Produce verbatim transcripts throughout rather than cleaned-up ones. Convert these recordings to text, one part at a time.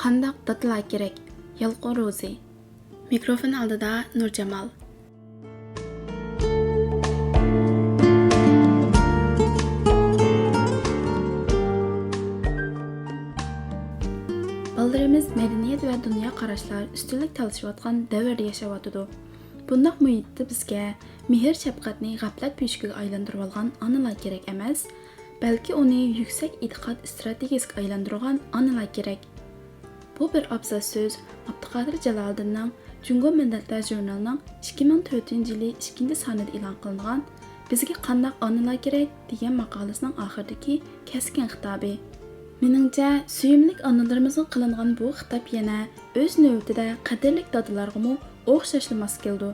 قانداق دادىلار كېرەك؟ يالقۇن روزى. مىكروفون ئالدىدا نۇرجامال. بالىلىرىمىز مەدەنىيەت ۋە دۇنيا قاراشلار ئۈستۈنلۈك تالىشىۋاتقان دەۋردە ياشاۋاتىدۇ. بۇنداق مۇھىتتا بىزگە مېھىر-شەپقەتنى غەپلەت بۆشۈكىگە ئايلاندۇرۇۋالغان ئانىلار كېرەك ئەمەس، بەلكى ئۇنى يۈكسەك ئېتىقاد ئىستراتېگىيەسىگە ئايلاندۇرغان ئانىلار كېرەك. بۇ بىر ئابزاس سۆز ئابدۇقادىر جالالىدىننىڭ جۇڭگو مىللەتلەر ژۇرنىلىنىڭ ئىككى مىڭ تۆتىنچى يىلى ئىككىنچى سانىدا ئېلان قىلىنغان بىزگە قانداق ئانىلار كېرەك دېگەن ماقالىسىنىڭ ئاخىرىدىكى كەسكىن خىتابى. مېنىڭچە، سۆيۈملۈك ئانىلىرىمىزغا قىلىنغان بۇ خىتاب يەنە ئۆز نۆۋىتىدە قەدىرلىك دادىلارغىمۇ ئوخشاشلا ماس كېلىدۇ.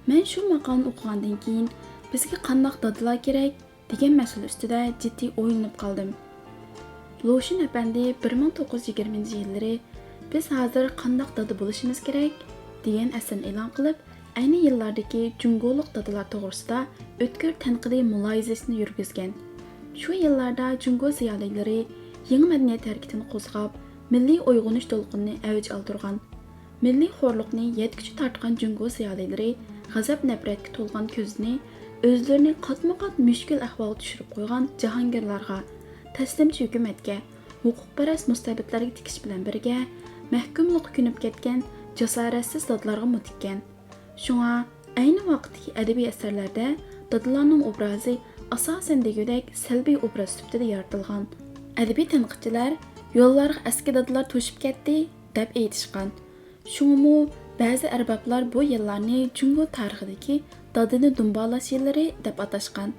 مەن شۇ ماقالىنى ئوقۇغاندىن كېيىن، بىزگە قانداق دادىلار كېرەك دېگەن مەسىلە ئۈستىدە جىددىي ئويلىنىپ قالدىم. لۇشۈن ئەپەندى بىر مىڭ توققۇز يۈز يىگىرمىنچى يىللىرى بىز ھازىر قانداق دادا بولۇشىمىز كېرەك دېگەن ئەسىرىنى ئېلان قىلىپ، ئەينى يىللاردىكى جۇڭگولۇق دادىلار توغرىسىدا ئۆتكۈر تەنقىدىي مۇلاھىزىسىنى يۈرگۈزگەن. شۇ يىللاردا جۇڭگو زىيالىيلىرى يېڭى مەدەنىيەت ھەرىكىتىنى قوزغاپ، مىللىي ئويغىنىش دولقۇنىنى ئەۋج ئالدۇرغان. مىللىي خورلۇقنى يەتكۈچە تارتقان جۇڭگو زىيالىيلىرى غەزەپ-نەپرەتكە تولغان كۆزىنى ئۆزلىرىنى قاتمۇ-قات مۈشكۈل ئەھۋالغا چۈشۈرۈپ قويغان جاھانگىرلارغا، تەسلىمچى ھۆكۈمەتكە، ھوقۇقپەرەس مۇستەبىتلەرگە تىكىش بىلەن بىرگە، مەھكۇملۇققا كۆنۈپ كەتكەن جاسارەتسىز دادىلارغىمۇ تىككەن. شۇڭا، ئەينى ۋاقىتتىكى ئەدەبىي ئەسەرلەردە دادىلارنىڭ ئوبرازى ئاساسەن دېگۈدەك سەلبىي ئوبراز سۈپىتىدە يارىتىلغان. ئەدەبىي تەنقىدچىلەر يوللارغا ئەسكى دادىلار توشۇپ كەتتى، دەپ ئېيتىشقان. شۇڭىمۇ بەزى ئەربابلار بۇ يىللارنى جۇڭگو تارىخىدىكى دادىنى دۇمبالاش يىللىرى دەپ ئاتاشقان.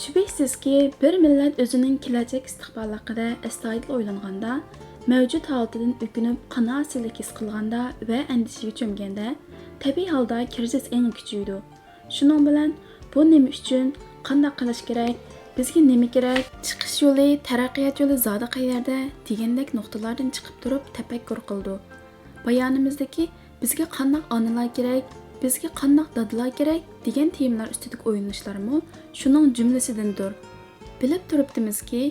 شۈبھىسىزكى، بىر مىللەت ئۆزىنىڭ كېلەچەك ئىستىقبالى ھەققىدە ئەستايىدىل ئويلانغاندا، مەۋجۇت ھالىتىدىن ئۆكۈنۈپ، قانائەتسىزلىك ھېس قىلغاندا ۋە ئەندىشىگە چۆمگەندە، تەبىئىي ھالدا كىرىزىس ئېڭى كۈچىيىدۇ. شۇنىڭ بىلەن بۇ نېمە ئۈچۈن، قانداق قىلىش كېرەك، بىزگە نېمە كېرەك، چىقىش يولى، تەرەققىيات يولى زادى قەيەردە دېگەندەك نۇقتىلاردىن چىقىپ تۇرۇپ تەپەككۇر قىلىدۇ. بايانىمىزدىكى بىزگە قانداق ئانىلار كېرەك، بىزگە قانداق دادىلار كېرەك دېگەن تېمىلار ئۈستىدىكى ئويلىنىشلارمۇ شۇنىڭ جۈملىسىدىندۇر. بىلىپ تۇرۇپتىمىزكى،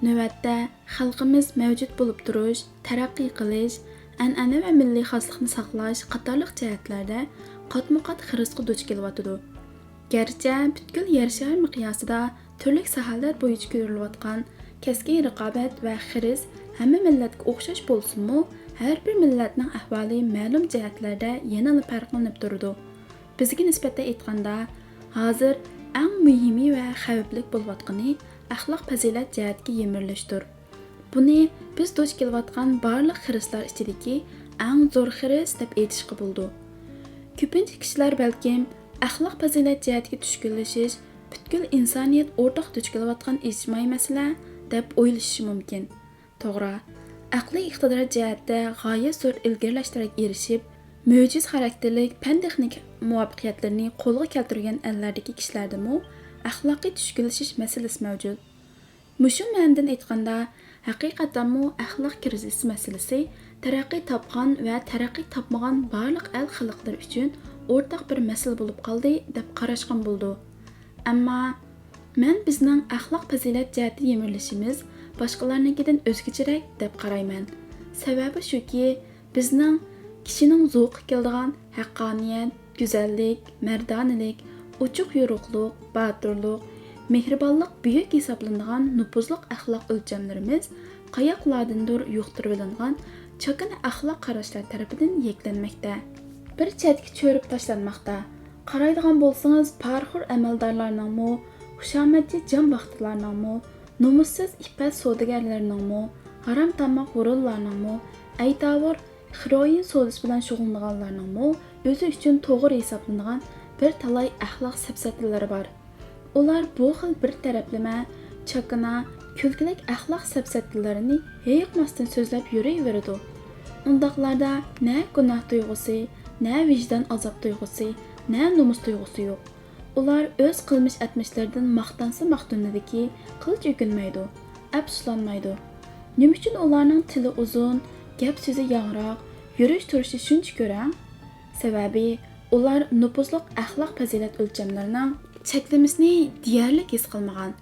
نۆۋەتتە خەلقىمىز مەۋجۇت بولۇپ تۇرۇش، تەرەققىي قىلىش، ئەنئەنە ۋە مىللىي خاسلىقنى ساقلاش قاتارلىق جەھەتلەردە قاتمۇ قات خىرىسقا دۇچ كېلىۋاتىدۇ. گەرچە پۈتكۈل يەر شارى مىقياسىدا تۈرلۈك ساھەلەر بويىچە كۆرۈلۈۋاتقان كەسكىن رىقابەت ۋە خىرىس ھەممە مىللەتكە ئوخشاش بولسىمۇ، ھەر بىر مىللەتنىڭ ئەھۋالى مەلۇم جەھەتلەردە يەنىلا پەرقلىنىپ تۇرىدۇ. بىزگە نىسبەتەن ئېيتقاندا، ھازىر ئەڭ مۇھىمى ۋە خەۋپلىك بولۇۋاتقىنى ئەخلاق پەزىلەت جەھەتتىكى يىمىرىلىشتۇر. بۇنى بىز دۇچ كېلىۋاتقان بارلىق خىرىسلار ئىچىدىكى ئەڭ زور خىرىس دەپ ئېيتىشقا بولىدۇ. كۆپىنچە كىشىلەر بەلكىم ئەخلاق پەزىلەت جەھەتتىكى چۈشكۈنلىشىش پۈتكۈل ئىنسانىيەت ئورتاق دۇچ كېلىۋاتقان ئىجتىمائىي مەسىلە دەپ ئويلىشىشى مۇمكىن. توغرا، ئەقلىي ئىقتىدار جەھەتتە غايەت زور ئىلگىرىلەشلەرگە ئېرىشىپ، مۆجىزە خاراكتېرلىك پەن-تېخنىكا مۇۋەپپەقىيەتلىرىنى قولغا كەلتۈرگەن ئەللەردىكى كىشىلەردىمۇ ئەخلاقىي چۈشكۈنلىشىش مەسىلىسى مەۋجۇت. مۇشۇ مەنىدىن ئېيتقاندا، ھەقىقەتەنمۇ ئەخلاق كىرىزىسى مەسىلىسى تەرەققىي تاپقان ۋە تەرەققىي تاپمىغان بارلىق ئەل خەلقلىرى ئۈچۈن ئورتاق بىر مەسىلە بولۇپ قالدى، دەپ قاراشقىمۇ بولىدۇ. ئەمما مەن بىزنىڭ ئەخلاق پەزىلەت جەھەتتە يىمىرىلىشىمىز باشقىلارنىڭكىدىن ئۆزگىچىرەك دەپ قارايمەن. سەۋەبى شۇكى، بىزنىڭ كىشىنىڭ زوقى كېلىدىغان ھەققانىيەت، گۈزەللىك، مەردانىلىك، ئوچۇق يورۇقلۇق، باتۇرلۇق، مېھرىبانلىق بۈيۈك ھېسابلىنىدىغان نوپۇزلۇق ئەخلاق ئۆلچەملىرىمىز قاياقلاردىندۇر يۇقتۇرۇۋېلىنغان چاكىنا ئەخلاق قاراشلار تەرىپىدىن يەكلەنمەكتە. بىر چەتكە چۆرۈپ تاشلانماقتا. قارايدىغان بولسىڭىز، پارىخور ئەمەلدارلارنىڭمۇ، خۇشامەتچى جانباختىلارنىڭمۇ، نومۇسسىز ئىپپەت سودىگەرلىرىنىڭمۇ، ھارام تاماق ھۇرۇنلارنىڭمۇ، ئەيتاۋۇر خېروئىن سودىسى بىلەن شۇغۇللىنىدىغانلارنىڭمۇ ئۆزى ئۈچۈن توغرا ھېسابلىنىدىغان بىر تالاي ئەخلاق سەپسەتىلىرى بار. ئۇلار بۇ خىل بىر تەرەپلىمە، چاكىنا، كۈلكىلىك ئەخلاق سەپسەتىلىرىنى ھېيىقماستىن سۆزلەپ يۈرۈۋېرىدۇ. ئۇنداقلاردا نە گۇناھ تۇيغۇسى، نە ۋىجدان ئازاب تۇيغۇسى، نە نومۇس تۇيغۇسى يوق. ئۇلار ئۆز قىلمىش ئەتمىشلىرىدىن ماختانسا ماختىنىدىكى قىلچە ئۆكۈنمەيدۇ، ئەپسۇسلانمايدۇ. نېمە ئۈچۈن ئۇلارنىڭ تىلى ئۇزۇن، گەپ سۆزى ياڭراق، يۈرۈش تۇرۇشى شۇنچە كۆرەڭ؟ سەۋەبى، ئۇلار نوپۇزلۇق ئەخلاق پەزىلەت ئۆلچەملىرىنىڭ چەكلىمىسىنى دېيەرلىك ھېس قىلمىغان،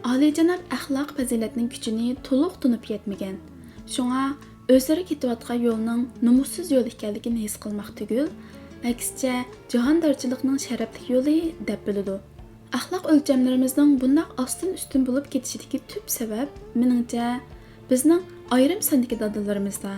ئالىيجاناب ئەخلاق پەزىلەتنىڭ كۈچىنى تولۇق تونۇپ يەتمىگەن. شۇڭا ئۆزلىرى كېتىۋاتقان يولنىڭ نومۇسسىز يول ئىكەنلىكىنى ھېس قىلماق تۈگۈل، ئەكسىچە، جاھاندارچىلىقنىڭ شەرەپلىك يولى دەپ بىلىدۇ. ئەخلاق ئۆلچەملىرىمىزنىڭ بۇنداق ئاستىن-ئۈستۈن بولۇپ كېتىشىدىكى تۈپ سەۋەب، مېنىڭچە، بىزنىڭ ئايرىم ساندىكى دادىلىرىمىزدا.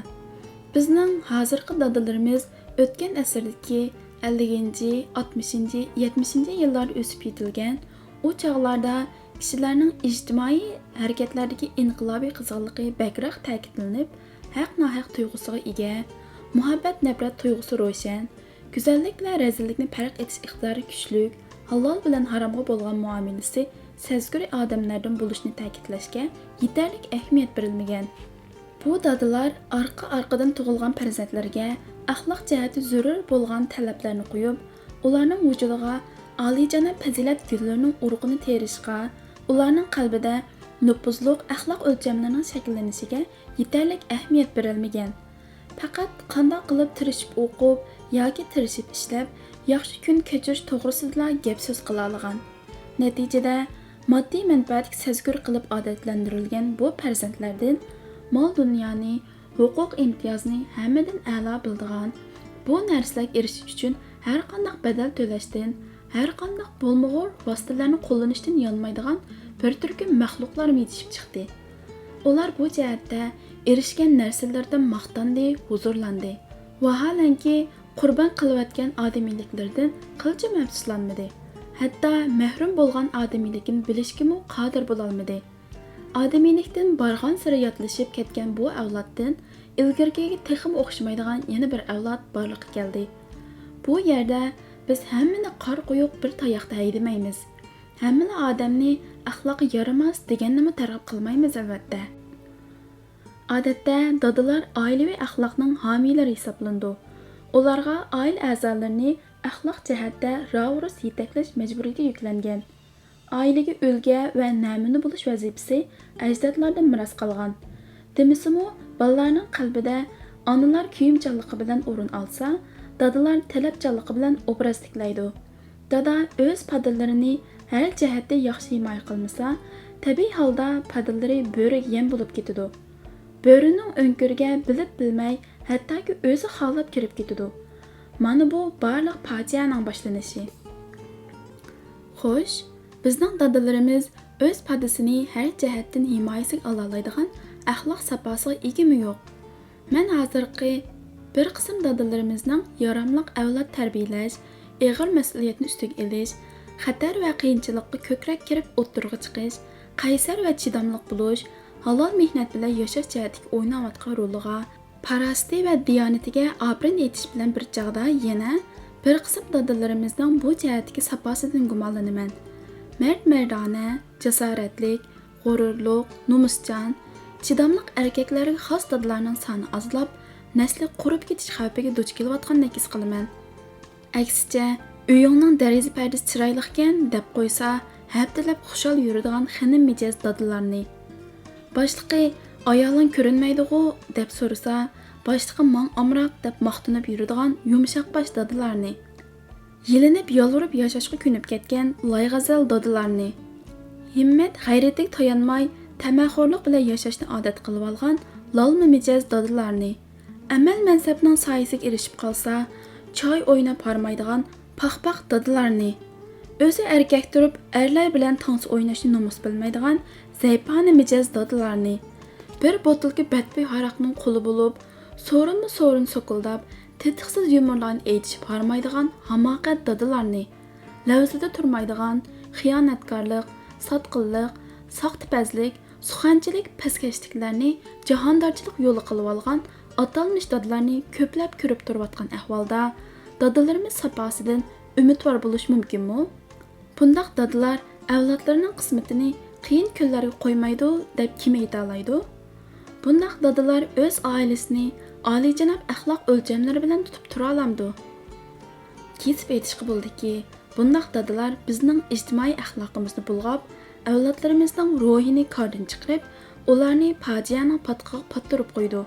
بىزنىڭ ھازىرقى دادىلىرىمىز ئۆتكەن ئەسىردىكى ئەللىكىنچى، ئاتمىشىنچى، يەتمىشىنچى يىللاردا ئۆسۈپ يېتىلگەن، ئۇ چاغلاردا كىشىلەرنىڭ ئىجتىمائىي ھەرىكەتلەردىكى ئىنقىلابىي قىزغىنلىقى بەكرەك تەكىتلىنىپ، ھەق-ناھەق تۇيغۇسىغا ئىگە، مۇھەببەت-نەپرەت تۇيغۇسى روشەن، گۈزەللىك بىلەن رەزىللىكنى پەرق ئېتىش ئىقتىدارى كۈچلۈك، ھالال بىلەن ھارامغا بولغان مۇئامىلىسى سەزگۈر ئادەملەردىن بولۇشىنى تەكىتلەشكە يېتەرلىك ئەھمىيەت بېرىلمىگەن. بۇ دادىلار ئارقا-ئارقىدىن تۇغۇلغان پەرزەنتلىرىگە ئەخلاق جەھەتتە زۆرۈر بولغان تەلەپلەرنى قويۇپ، ئۇلارنىڭ ۋۇجۇدىغا ئالىيجاناب پەزىلەت گۈللىرىنىڭ ئۇرۇقىنى تېرىشقا، ئۇلارنىڭ قەلبىدە نوپۇزلۇق ئەخلاق ئۆلچەملىرىنىڭ شەكىللىنىشىگە يېتەرلىك ئەھمىيەت بېرەلمىگەن. پەقەت قانداق قىلىپ تىرىشىپ ئوقۇپ ياكى تىرىشىپ ئىشلەپ، ياخشى كۈن كەچۈرۈش توغرىسىدىلا گەپ-سۆز قىلالىغان. نەتىجىدە، ماددىي مەنپەئەتكە سەزگۈر قىلىپ ئادەتلەندۈرۈلگەن بۇ پەرزەنتلەردىن مال-دۇنيانى، ھوقۇق-ئىمتىيازنى ھەممىدىن ئەلا بىلىدىغان، بۇ نەرسىلەرگە ئېرىشىش ئۈچۈن ھەرقانداق بەدەل تۆلەشتىن، ھەرقانداق بولمىغۇر ۋاسىتىلەرنى قوللىنىشتىن يانمايدىغان بىر تۈركۈم مەخلۇقلارمۇ يېتىشىپ چىقتى. ئۇلار بۇ جەھەتتە ئېرىشكەن نەرسىلىرىدىن ماختاندى، ھۇزۇرلاندى. ۋاھالەنكى، قۇربان قىلىۋەتكەن ئادىمىيلىكلىرىدىن قىلچىمۇ ئەپسۇسلانمىدى. ھەتتا مەھرۇم بولغان ئادىمىيلىكىنى بىلىشكىمۇ قادىر بولالمىدى. ئادىمىيلىكتىن بارغانسېرى ياتلىشىپ كەتكەن بۇ ئەۋلادتىن ئىلگىرىكىگە تېخىمۇ ئوخشىمايدىغان يەنە بىر ئەۋلاد بارلىققا كەلدى. بۇ يەردە بىز ھەممىنى قارا قويۇق بىر تاياقتا ھەيدىمەيمىز. ھەممىلا ئادەمنى ئەخلاقى يارىماس دېگەننىمۇ تەرغىب قىلمايمىز، ئەلۋەتتە. ئادەتتە دادىلار ئائىلىۋى ئەخلاقنىڭ ھامىيلىرى ھېسابلىنىدۇ. ئۇلارغا ئائىلە ئەزالىرىنى ئەخلاق جەھەتتە راۋۇرۇس يېتەكلەش مەجبۇرىيىتى يۈكلەنگەن. ئائىلىگە ئۈلگە ۋە نەمۇنە بولۇش ۋەزىپىسى ئەجدادلاردىن مىراس قالغان. دېمىسىمۇ، بالىلارنىڭ قەلبىدە ئانىلار كۆيۈمچانلىقى بىلەن ئورۇن ئالسا، دادىلار تەلەپچانلىقى بىلەن ئوبراز تىكلەيدۇ. دادا ئۆز پادىلىرىنى ھەر جەھەتتە ياخشى ھىمايە قىلمىسا، تەبىئىي ھالدا پادىلىرى بۆرىگە يەم بولۇپ كېتىدۇ. بۆرىنىڭ ئۆڭكۈرىگە بىلىپ بىلمەي، ھەتتاكى ئۆزى خالاپ كىرىپ كېتىدۇ. مانا بۇ بارلىق پاجىئەنىڭ باشلىنىشى. خوش، بىزنىڭ دادىلىرىمىز ئۆز پادىسىنى ھەر جەھەتتىن ھىمايىسىگە ئالالايدىغان ئەخلاق ساپاسىغا ئىگىمۇ يوق؟ مەن ھازىرقى بىر قىسىم دادىلىرىمىزنىڭ ياراملىق ئەۋلاد تەربىيەلەش، ئېغىر مەسئۇلىيەتنى ئۈستىگە ئېلىش، خەتەر ۋە قىيىنچىلىققا كۆكرەك كېرىپ ئوتتۇرىغا چىقىش، قەيسەر ۋە چىداملىق بولۇش، ھالال مېھنەت بىلەن ياشاش جەھەتتىكى ئويناۋاتقان رولىغا، پاراسىتى ۋە دىيانىتىگە ئاپىرىن ئېيتىش بىلەن بىر چاغدا يەنە بىر قىسىم دادىلىرىمىزنىڭ بۇ جەھەتتىكى ساپاسىدىن گۇمانلىنىمەن. مەرد-مەردانە، جاسارەتلىك، غۇرۇرلۇق، نومۇسچان، چىداملىق ئەركەكلەرگە خاس دادىلارنىڭ سانى ئازلاپ، نەسلى قۇرۇپ كېتىش خەۋپىگە دۇچ كېلىۋاتقاندەك ھېس قىلىمەن. ئەكسىچە، ئۆيۈڭنىڭ دېرىزە پەردىسى چىرايلىقكەن دەپ قويسا، ھەپتىلەپ خۇشال يۈرىدىغان خېنىم مىجەز دادىلارنى. باشلىقى، ئايالىڭ كۆرۈنمەيدىغۇ دەپ سورىسا، باشلىقى ماڭا ئامراق دەپ ماختىنىپ يۈرىدىغان يۇمشاق باش دادىلارنى. يېلىنىپ يالۋۇرۇپ ياشاشقا كۆنۈپ كەتكەن لايغەزەل دادىلارنى. ھىممەت غەيرىتىگە تايانماي، تەمەخورلۇق بىلەن ياشاشنى ئادەت قىلىۋالغان لالما مىجەز دادىلارنى. ئەمەل مەنسەپنىڭ سايىسىگە ئېرىشىپ قالسا، چاي ئويناپ ھارمايدىغان پاخ-پاخ دادىلارنى، ئۆزى ئەركەك تۇرۇپ، ئەرلەر بىلەن تانسا ئويناشنى نومۇس بىلمەيدىغان زەيپانە مىجەز دادىلارنى، بىر بوتۇلكا بەتبۇي ھاراقنىڭ قۇلى بولۇپ، سورۇنمۇ سورۇن سوكۇلداپ، تېتىقسىز يۇمۇرلارنى ئېيتىشىپ ھارمايدىغان ھاماقەت دادىلارنى، لەۋزىدە تۇرمايدىغان خىيانەتكارلىق، ساتقىنلىق، ساختىپەزلىك، سۇخەنچىلىك، پەسكەشلىكلەرنى جاھاندارچىلىق يولى قىلىۋالغان ئاتالمىش دادىلارنى كۆپلەپ كۆرۈپ تۇرۇۋاتقان ئەھۋالدا، دادىلىرىمىز ساپاسىدىن ئۈمىدۋار بولۇش مۇمكىنمۇ؟ بۇنداق دادىلار ئەۋلادلىرىنىڭ قىسمىتىنى قىيىن كۈنلەرگە قويمايدۇ دەپ كىم ئېيتالايدۇ؟ بۇنداق دادىلار ئۆز ئائىلىسىنى ئالىيجاناب ئەخلاق ئۆلچەملىرى بىلەن تۇتۇپ تۇرالامدۇ؟ كېسىپ ئېيتىشقا بولىدۇكى، بۇنداق دادىلار بىزنىڭ ئىجتىمائىي ئەخلاقىمىزنى بۇلغاپ، ئەۋلادلىرىمىزنىڭ روھىنى كاردىن چىقىرىپ، ئۇلارنى پاجىئەنىڭ پاتقىقىغا پاتتۇرۇپ قويىدۇ.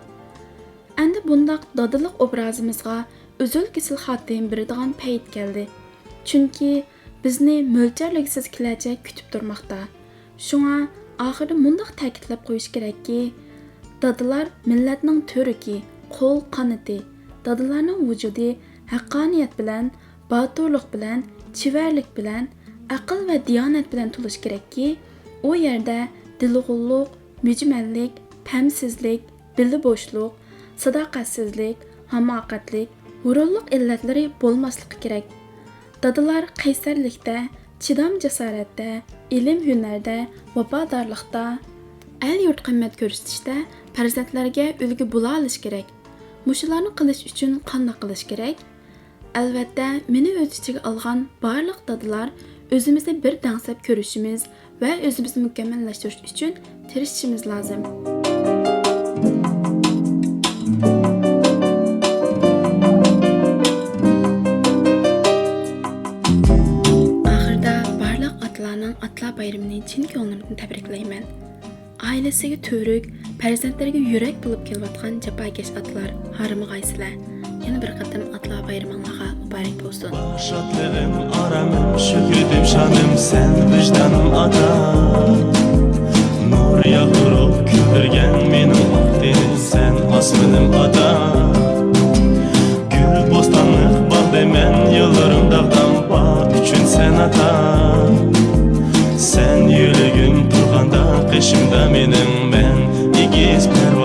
ئەمدى بۇنداق دادىلىق ئوبرازىمىزغا ئۈزۈل-كېسىل خاتىمە بېرىدىغان پەيت كەلدى. چۈنكى بىزنى مۆلچەرلىگۈسىز كېلەچەك كۈتۈپ تۇرماقتا. شۇڭا ئاخىرىدا مۇنداق تەكىتلەپ قويۇش كېرەككى، دادىلار مىللەتنىڭ تۈۋرۈكى، قول قانىتى. دادىلارنىڭ ۋۇجۇدى ھەققانىيەت بىلەن، باتۇرلۇق بىلەن، چېۋەرلىك بىلەن، ئەقىل ۋە دىيانەت بىلەن تولۇشى كېرەككى، ئۇ يەردە دېلىغۇللۇق، مۈجمەللىك، پەمسىزلىك، بېلى بوشلۇق، ساداقەتسىزلىك، ھاماقەتلىك، ھۇرۇنلۇق ئىللەتلىرى بولماسلىقى كېرەك. دادىلار قەيسەرلىكتە، چىدام-جاسارەتتە، ئىلىم-ھۈنەردە، ۋاپادارلىقتا، ئەل-يۇرتقا ھۆرمەت كۆرسىتىشتە پەرزەنتلەرگە ئۈلگە بولالىشى كېرەك. مۇشۇلارنى قىلىش ئۈچۈن قانداق قىلىش كېرەك؟ ئەلۋەتتە، مېنى ئۆز ئىچىگە ئالغان بارلىق دادىلار ئۆزىمىزنى بىر دەڭسەپ كۆرۈشىمىز ۋە ئۆزىمىزنى مۇكەممەللەشتۈرۈش ئۈچۈن تىرىشىشىمىز لازىم. ئاخىرىدا بارلىق ئاتىلارنىڭ ئاتىلار بايرىمىنى چىن كۆڭلۈمدىن تەبرىكلەيمەن. ئائىلىسىگە تۈۋرۈك، پەرزەنتلىرىگە يۈرەك بولۇپ كېلىۋاتقان جاپاكەش ئاتىلار، ھارمىغايسىلەر. يەنە بىر قېتىم ئاتىلار بايرىمىڭلارغا مۇبارەك بولسۇن. شادلىقىم، ئارامىم، شۆھرىتىم، شانىم سەن، ۋىجدانىم ئاتا. نۇر ياغدۇرۇپ كۈلدۈرگەن مېنىڭ ئاق تېنىم سەن، ئاسمىنىم ئاتا. گۈل بوستانلىق باغدىمەن، يوللىرىم داغدام، باغ ئۈچۈن سەن ئاتا. سەن يۆلىگىم تۇرغاندا قېشىمدا مېنىڭ، مەن ئېگىز پەرۋاز